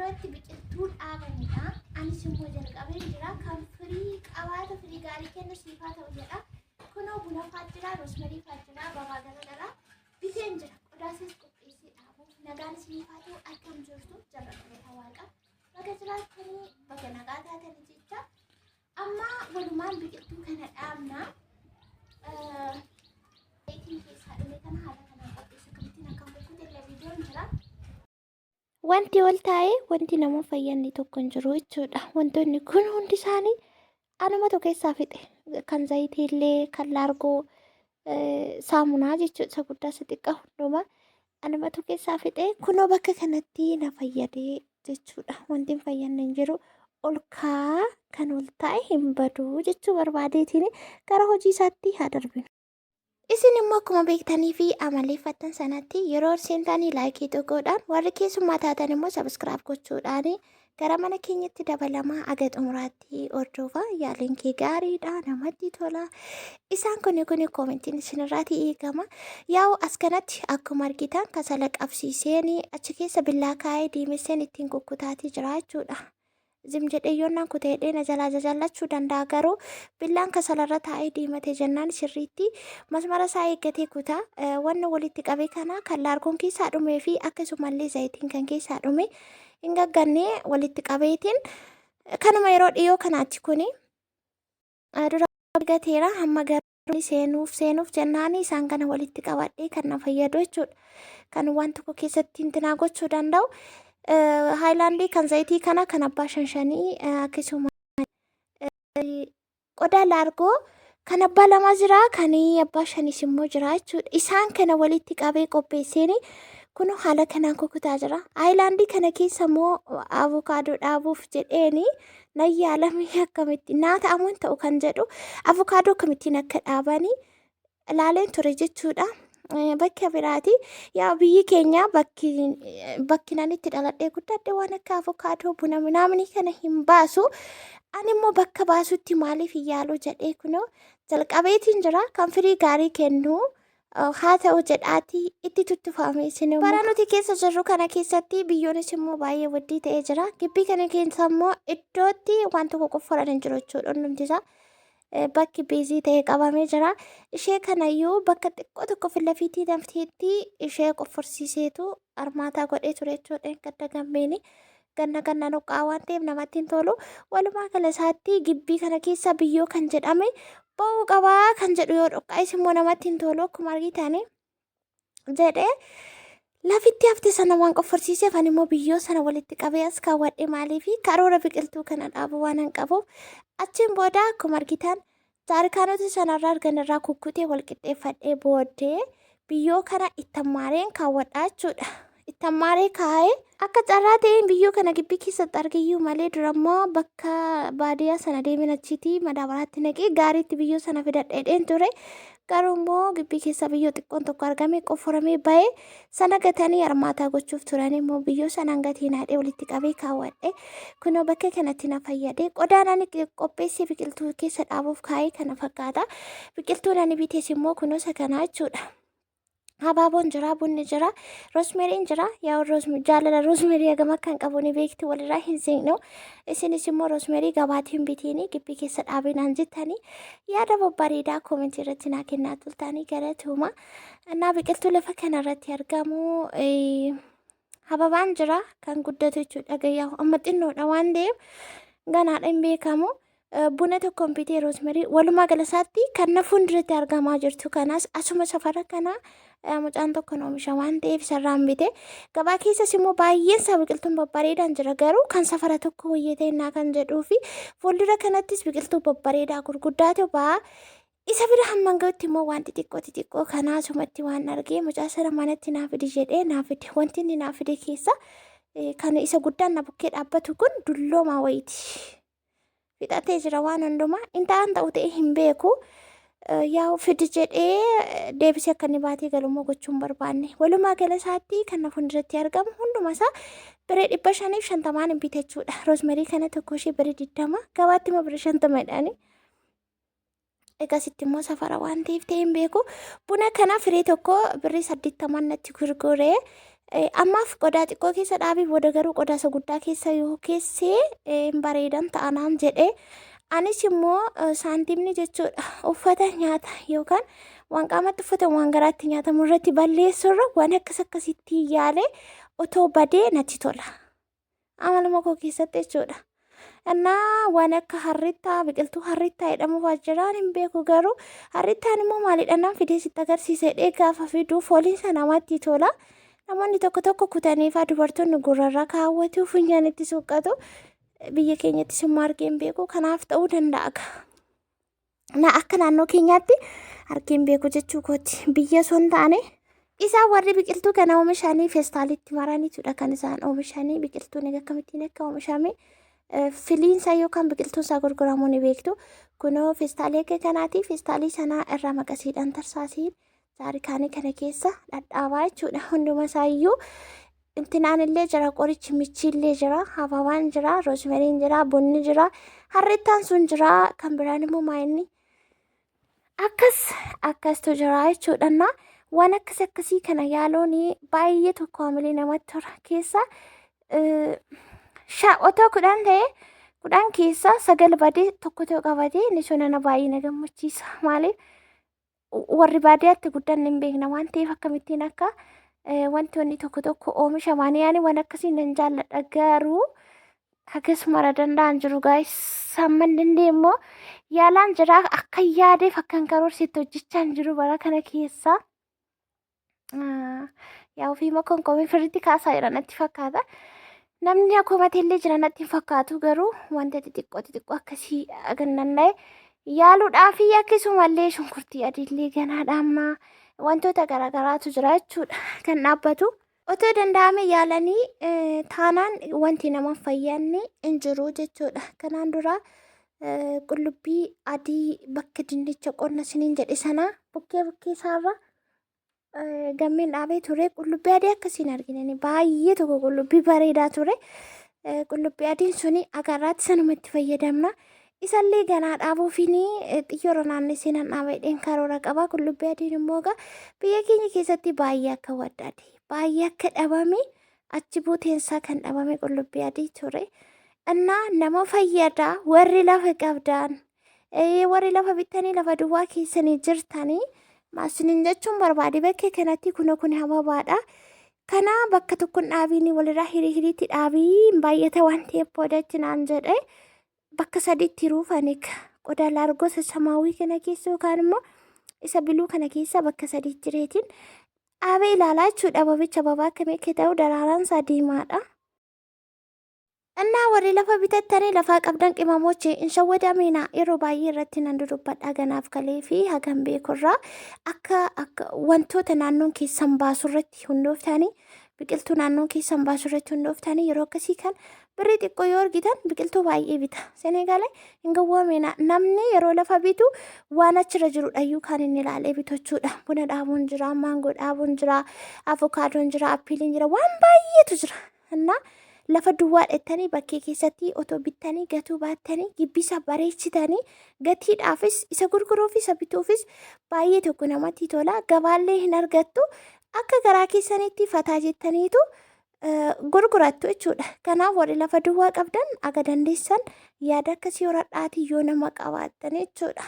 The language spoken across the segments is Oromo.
irratti biqiltuu dhaabanidha. Anis immoo jalqabeen jira. Kan firii qabaatu firii gaarii kennu siif haa ta'u jedha. Kunoo buna fa'aa jira, roosmarii fa'aa jira, ababaa garaagaraa biteen jira. Qodaasiis qopheessee dhaabuuf nagaan isiniif haa ta'u akkam jirtu jaallattoota waaqa. Baga jiraattanii baga nagaa taatanii jecha. Amma walumaan biqiltuu kana dhaabna. Zayitiin keessaa dhume kana haala kanaan qopheessa akkamittiin akkan kukkute illee viidiyoon jira. Wanti ol taa'ee wanti nama fayyadne tokko hin jiru jechuudha. Wantoonni kun hundi isaanii anumatu keessaa fixe. Kan zayitii illee kan laargoo saamunaa jechuudha. Isa guddaa isa xiqqaa hundumaa anumatu keessaa fixe. Kunoo bakka kanatti na fayyadee jechuudha. Wanti hin fayyadne hin jiru. Ol kaa kan ol taa'e hin badu jechuu barbaadeetiin gara hojii isaatti haa darbinu. Isin immoo akkuma beektanii fi amaleeffattan sanatti yeroo seentanii laayikii tuquudhaan warri keessummaa taatan immoo sabiskiraayib gochuudhaan gara mana keenyatti dabalamaa aga xumuraatti hordofaa yaaliin kee gaariidha namatti tola. Isaan kuni kuni koomentiin isinirraati eegama. Yaa'u as kanatti akkuma argitan kasala qabsiiseen achi keessa billaa kaa'ee diimesseen ittiin kukkutaatii jira jechuudha. Zim jedhee yoonnaan kutee hidhee na jalaa jajallachuu danda'a garuu billaan kasalarra taa'ee diimate jennaan sirriitti masmara isaa eeggatee kuta. Wanni walitti qabe kana kan laargoon keessaa dhumee fi akkasumallee zayitiin kan keessaa dhume hin gagganne walitti qabeetiin kanuma yeroo dhiyoo kanaatti kuni dura gateera hamma garuu seenuuf seenuuf jennaan isaan kana walitti qabadhee kan na fayyadu jechuudha. Kan waan tokko keessatti intinaa gochuu danda'u. Haayilaandii kan zayitii kana kan abbaa shan shanii akkasuma qodaa laargoo kan abbaa lama jira kan abbaa shanis immoo jira jechuudha. Isaan kana walitti qabee qopheesseen kun haala kanaan kukutaa jira. Haayilaandii kana keessa immoo avukaadoo dhaabuuf jedheeni nan yaalame akkamitti naa ta'amuun ta'u kan jedhu avukaadoo akkamittiin akka dhaabanii ilaaleen ture jechuudha. Bakka biraati yaa biyyi keenya bakki bakki nan itti dhaladhee guddadhe waan akka avukaadoo buna minaamni kana hin baasu. Ani immoo bakka baasutti maaliif hin yaalu jedhee kunoo jalqabeetiin jira kan firii gaarii kennu haa ta'u jedhaatii itti tuttufame isin immoo. Bara nuti keessa jirru kana keessatti biyyoonis immoo baay'ee waddii ta'ee jira. Gibbii kana keessa immoo iddootti waan tokko qofforan hin jiru jechuudha hundumti isaa. Bakki biizii ta'e qabamee jira. Ishee kanayyuu bakka xiqqoo tokko filafiitii nafteetti ishee qofforsiiseetu armaataa godhee ture jechuudha. Gadda gammeeni ganna ganna nuqqaa waan ta'eef namatti hin tolu. Walumaa gala isaatti gibbii kana keessa biyyoo kan jedhame ba'uu qabaa kan jedhu yoo dhoqqaa'es immoo namatti hin tolu akkuma argitani jedhee lafitti hafte sana waan qofforsiiseef ani immoo biyyoo sana walitti qabee as kaawwadhe maaliif karoora biqiltuu kana dhaabu waan hin qabuuf achiin booda akkuma argitan jaarkaanota sanarraa argan irraa kukkutee wal qixxeeffadhee booddee biyyoo kana ittammaareen kaawwadhaa jechuudha. Ittammaaree kaa'ee akka carraa ta'een biyyoo kana gibbii keessatti argayyuu malee durammoo bakka baadiyyaa sana deemen achiitii madaabaraatti naqee gaariitti biyyoo sana fidadheedheen ture. Garuu immoo gibbii keessa biyyoo xiqqoon tokko argame qofforamee ba'e sana gatanii armaataa gochuuf turan immoo biyyoo sanaan gatii naadhee walitti qabee kaawwadhe. Kunoo bakka kanatti na fayyade. Qodaan ani qopheessee biqiltuu keessa dhaabuuf kaa'ee kana fakkaata. Biqiltuun ani bites immoo kunoo isa kanaa jechuudha. Habaaboon jira, bunni jira, roosmeriin jira. Yaa jaalala roosmerii hagam akka hin qabu ni beekti walirraa hin siqnu. Isinis immoo roosmerii gabaatiin bitiini gibbii keessa dhaabinaan jettanii yaada babbareedaa koomentii irratti naa kennaa turtanii galatooma. Innaa biqiltuu lafa kanarratti argamu hababaan jira kan guddatu jechuudha. Gayyaa amma xinnoodha waan ta'eef ganaadha hin beekamu. Buna tokkoon bitee roosmarii walumaa gala isaatti kan na fuulduratti argamaa jirtu kanas asuma safara kana mucaan tokko oomisha waan ta'eef isarraan bite. Gabaa keessas immoo baay'een isaa biqiltuun babbareedaan jira garuu kan safara tokko hojjeteenaa kan jedhuu fi fuuldura kanattis biqiltuu babbareedaa gurguddaatu ba'a. Isa bira hamman ga'utti immoo waan xixiqqoo xixiqqoo kanaa asumatti waan argee mucaa sana manatti naa fidi jedhee naa fide. Wanti inni naa fide keessa kan isa guddaan na bukkee dhaabbatu kun dulloomaa wayiiti. Fixatee jira waan hundumaa. Intaan ta'u ta'e hin beeku. Yaa fidi jedhee deebisee akka inni baatee galu immoo gochuu hin barbaanne. Walumaa gala isaatti kan na fuulduratti argamu hunduma isaa biree 550n hin bitachuudha. Roosmarii kana tokko ishee biree 20 gabaatti immoo biree 50 jedhani. Egaa sitti immoo safara waan ta'eef ta'e hin beeku. Buna kana firee tokko birrii 80 natti gurguree Ammaaf qodaa xiqqoo keessa dhaabii booda garuu qodaa isa guddaa keessa yoo keessee hin bareedan ta'anaan jedhe. Anis immoo saantimni jechuudha uffata nyaata yookaan waan qaamatti uffatan waan garaatti nyaatamu irratti balleessurra waan akkas akkasitti yaale otoo badee natti tola. Amaluma koo keessatti jechuudha. Innaa waan akka harrittaa biqiltuu harrittaa jedhamu waajjiraan hin beeku garuu harrittaan immoo maalidha naan fidee sitti agarsiisa jedhee gaafa fiduu fooliin isaa namatti tola. Namoonni tokko tokko kutanii faa dubartoonni gurrarra kaawwatu funyaan itti suuqqatu biyya keenyattis immoo argee hin beeku kanaaf ta'uu danda'a. Na akka naannoo keenyaatti argee hin beeku jechuu kooti biyya osoo hin taane isaan warri biqiltuu kana oomishanii feestaalitti maraniitudha kan isaan oomishanii biqiltuun egaa akkamittiin akka oomishame filiinsaa yookaan biqiltuun isaa gurguramuu ni beektu. Kunoo feestaalii akka kanaati feestaalii sanaa irraa maqasiidhaan tarsaasiin jaarikaanii kana keessa dhadhaabaa jechuudha. Hunduma isaayyuu intinaan illee jira qorichi michii illee jira hababaan jira roosmeriin jira bunni jira harrittaan sun jira kan biraan immoo maayinni akkas akkastu jira jechuudha. Na waan akkas akkasii kana yaaloon baay'ee tokko hamilee namatti tola keessa otoo 10 ta'e 10 keessa 9 badee tokko ta'u qabatee inni sun ana baay'ee na gammachiisa. Maaliif warri baadiyyaatti guddanne hin beekna waan ta'eef akkamittiin akka wantoonni tokko tokko oomishaman yaani waan akkasii nan jaalladha garuu hagas mara danda'an jiru gaayis hamman danda'e immoo yaalaan jira akka yaadeef akkan karoorsetti hojjechaa hin jiru bara kana keessa. Yaa ofii makoon firritti kaasaa jira natti fakkaata. Namni akkuma illee jira natti hin fakkaatu garuu wanta xixiqqoo xixiqqoo akkasii gannanna'e yaaluudhaa fi akkasumallee shunkurtii adiillee ganaa dhaabna wantoota garaagaraatu jira jechuudha kan dhaabbatu. Otoo danda'ame yaalanii taanaan wanti nama fayyanne hin jiru jechuudha. Kanaan dura qullubbii adii bakka dinnicha qonna isiniin jedhe sana bukkee bukkee isaarra gammeen dhaabee ture. Qullubbii adii akkasiin argine baay'ee tokko qullubbii bareedaa ture. Qullubbii adiin suni agarraatti sanuma itti fayyadamna. Isallee ganaa dhaabuufiin xiyyoora naannessee nan dhaaba jedheen karoora qaba. Qullubbii adiin immoo egaa biyya keenya keessatti baay'ee akka waddaate baay'ee akka dhabame achi buuteensaa kan dhabame qullubbii adii ture. Innaa nama fayyada warri lafa qabdan warri lafa bittanii lafa duwwaa keessanii jirtanii maasiniin jechuun barbaade bakkee kanatti kuna kun hababaadha. Kana bakka tokkoon dhaabiin walirraa hirii hiriitti dhaabii baay'ata waan ta'eef boodachi naan jedhe bakka sadiitti ruufani qodaa laargoo isa samaawii kana keessa yookaan immoo isa biluu kana keessa bakka sadiitti reetiin dhaabee ilaalaa jechuudha. Ababicha ababaa akkamii akka ta'u daraaraan isaa diimaadha. Innaa warri lafa bitattanii lafaa qabdan qimamoche hin shawwadamiina yeroo baay'ee irratti nan dudubbadha ganaaf kalee fi hagam beekurraa akka akka wantoota naannoon keessan baasu irratti hundooftanii biqiltuu naannoon keessan baasu irratti hundooftanii yeroo akkasii kan birrii xiqqoo yoo argitan biqiltuu baay'ee bita. Senegaale hin gowwoomina namni yeroo lafa bitu waan achirra jirudhayyuu kan inni ilaalee bitachuudha. Buna dhaabuun jira, maangoo dhaabuun jira, avokaadoon jira, appiiliin jira, waan baay'eetu jira. Innaa lafa duwwaa dhettanii bakkee keessatti otoo bittanii gatuu baattanii gibbisa bareechitanii gatiidhaafis isa gurguruufis isa bituufis baay'ee tokko namatti tola. Gabaallee hin argattu akka garaa keessanitti fataa jettaniitu gurgurattu jechuudha. Kanaaf warri lafa duwwaa qabdan aga dandeessan yaada akkasii horadhaatii yoo nama qabaattan jechuudha.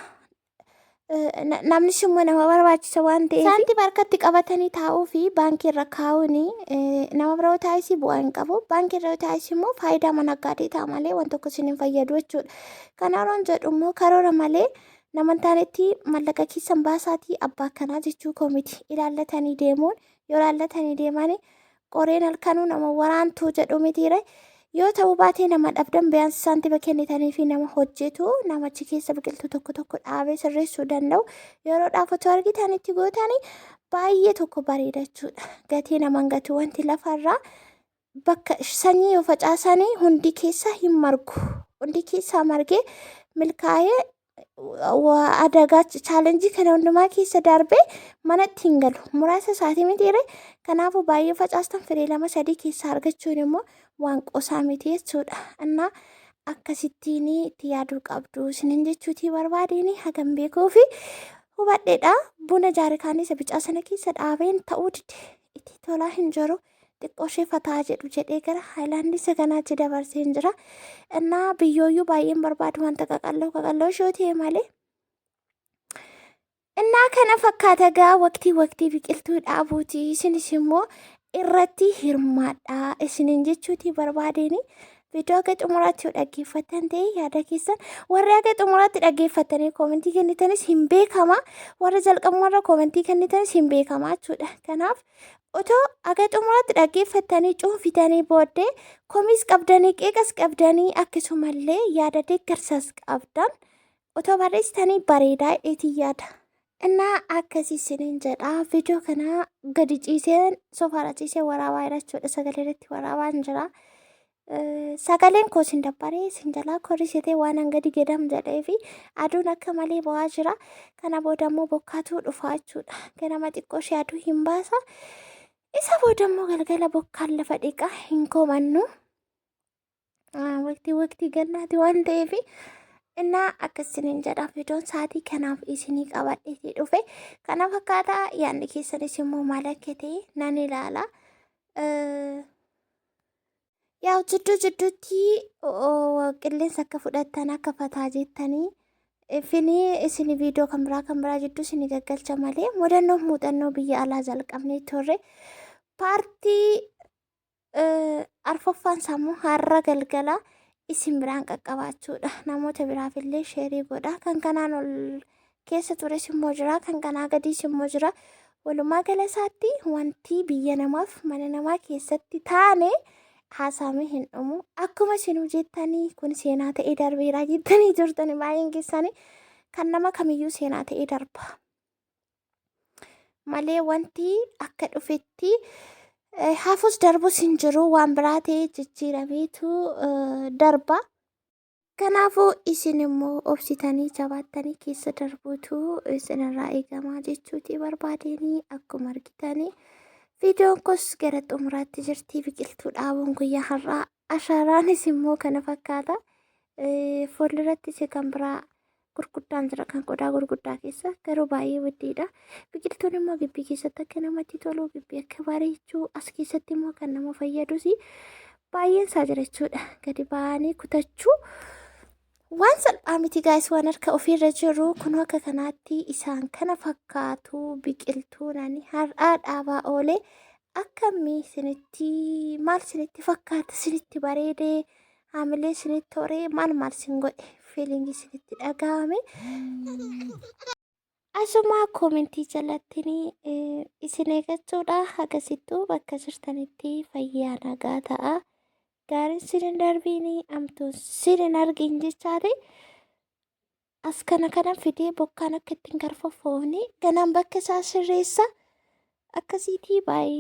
Namnis immoo nama barbaachisa waan ta'eef. Saantima harkatti qabatanii taa'uu fi baankii irra kaa'uun nama biroo taa'es bu'aa hin qabu. Baankii irra taa'es immoo faayidaa mana gaadii ta'a malee waan tokko isin hin fayyadu jechuudha. Kana yeroon jedhu immoo karoora malee nama hin taanetti mallaqa keessan baasaatii abbaa akkanaa jechuu koo miti. Ilaallatanii deemuun yoo ilaallatanii deemanii qoreen halkanuu nama waraantuu jedhu mitiire. Yoo ta'uu baatee nama dhabdan biyaansi saantima kennitanii fi nama hojjetu nama achi keessa biqiltuu tokko tokko dhaabee sirreessuu danda'u yeroodhaaf otoo argitan itti gootanii baay'ee tokko bareeda jechuudha. Gatii naman gatu wanti lafarraa bakka sanyii yoo facaasanii hundi keessa hin margu. Hundi keessaa margee milkaa'ee adagaa chaalenjii kana hundumaa keessa darbee manatti hin galu. Muraasa isaatii mitiire kanaafuu baay'ee facaastan firee lama sadii keessaa argachuun immoo waan qosaa miti jechuudha. Innaa akkasittiin itti yaaduu qabdu isinin jechuutii barbaadeen hagam beekuu fi hubadheedha. Buna jaarikaanii isa bicaa sana keessa dhaabeen ta'uu dide itti tolaa hin jiru. Xiqqoo ishee fataa jedhu jedhee gara haayilaandii isa kanaatti dabarseen jira. Innaa biyyooyyuu baay'een barbaadu wanta qaqalloo qaqalloo ishoo ta'e malee. Innaa kana fakkaata gaa waqtii waqtii biqiltuu dhaabuuti. Isinis immoo irratti hirmaadhaa isiniin jechuuti barbaadeen. Viidiyoo akka xumuraatti yoo dhaggeeffattan ta'e yaada keessan warri akka xumuraatti dhaggeeffattanii koomentii kennitanis hin beekama. Warri jalqabumarra koomentii kennitanis hin beekama jechuudha. Kanaaf otoo aga xumuraatti dhaggeeffattanii cuunfitanii booddee komiis qabdanii qeeqas qabdanii akkasumallee yaada deeggarsaas qabdan otoo barreessitanii bareedaa jedheetiin yaada. Innaa akkasii isiniin jedha. Viidiyoo kana gadi ciiseen sofaarra ciisee waraabaa jira jechuudha. Sagalee irratti waraabaan jira. Sagaleen koo isin dabbaree isin jalaa korrisitee waan an gadi gedam jedhee fi aduun akka malee ba'aa jira. Kana booda immoo bokkaatu dhufa jechuudha. Ganama xiqqoo ishee aduu hin baasa. Isa booda immoo galgala bokkaan lafa dhiqa hin komannu. Waqtii waqtii gannaati waan ta'eef innaa akkasiniin jedha viidiyoon sa'aatii kanaaf isinii qabadheetii dhufe. Kana fakkaataa yaadni keessanis immoo maal akka ta'e nan ilaala. Yaa jidduu jidduutti qilleensa akka fudhattan akka fataa jettanii finii isin viidiyoo kan biraa kan biraa jidduu isin gaggalcha malee mudannoo muuxannoo biyya alaa jalqabnee turre. Paartii arfaffaan sammuu har'a galgala isin biraan qaqqabaachuudha. Namoota biraaf illee sheerii godha. Kan kanaan ol keessa tures immoo jira. Kan kanaa gadiis immoo jira. Walumaa gala isaatti wanti biyya namaaf mana namaa keessatti taane haasaamee hin dhumu. Akkuma isinuu jettanii kun seenaa ta'ee darbeera jettanii jirtanii baay'een keessanii kan nama kamiyyuu seenaa ta'ee darba. Malee wanti akka dhufetti hafus darbus hin jiru waan biraa ta'ee jijjiirameetu darba. Kanaafuu isin immoo obsitanii jabaattanii keessa darbuutu isinirraa eegamaa jechuuti barbaadeenii akkuma argitanii viidiyoon kos gara xumuraatti jirti biqiltuu dhaabuun guyyaa har'aa ashaaraanis immoo kana fakkaata. Fuuldurattis kan biraa gurguddaan jira kan qodaa gurguddaa keessa garuu baay'ee widdiidha. Biqiltuun immoo gibbii keessatti akka namatti tolu gibbii akka bareechuu as keessatti immoo kan nama fayyadus baay'een isaa jira jechuudha. Gadi ba'anii kutachuu waan salphaa miti gaayis waan harka ofiirra jiru kun akka kanaatti isaan kana fakkaatu biqiltuun ani har'aa dhaabaa oolee akkamii isinitti maal isinitti fakkaata isinitti bareedee haamilee isinitti horee maal maal isin godhe feelingii isinitti dhaga'ame. Asuma koomentii jalatti isin eeggachuudha. Hagasittuu bakka jirtanitti fayyaa nagaa ta'a. Gaariin sin hin darbiin amtuun sin hin argin jechaati. As kana kana fidee bokkaan akka ittiin karfaffoofne ganaan bakka isaa sirreessa. Akkasiitii baay'ee.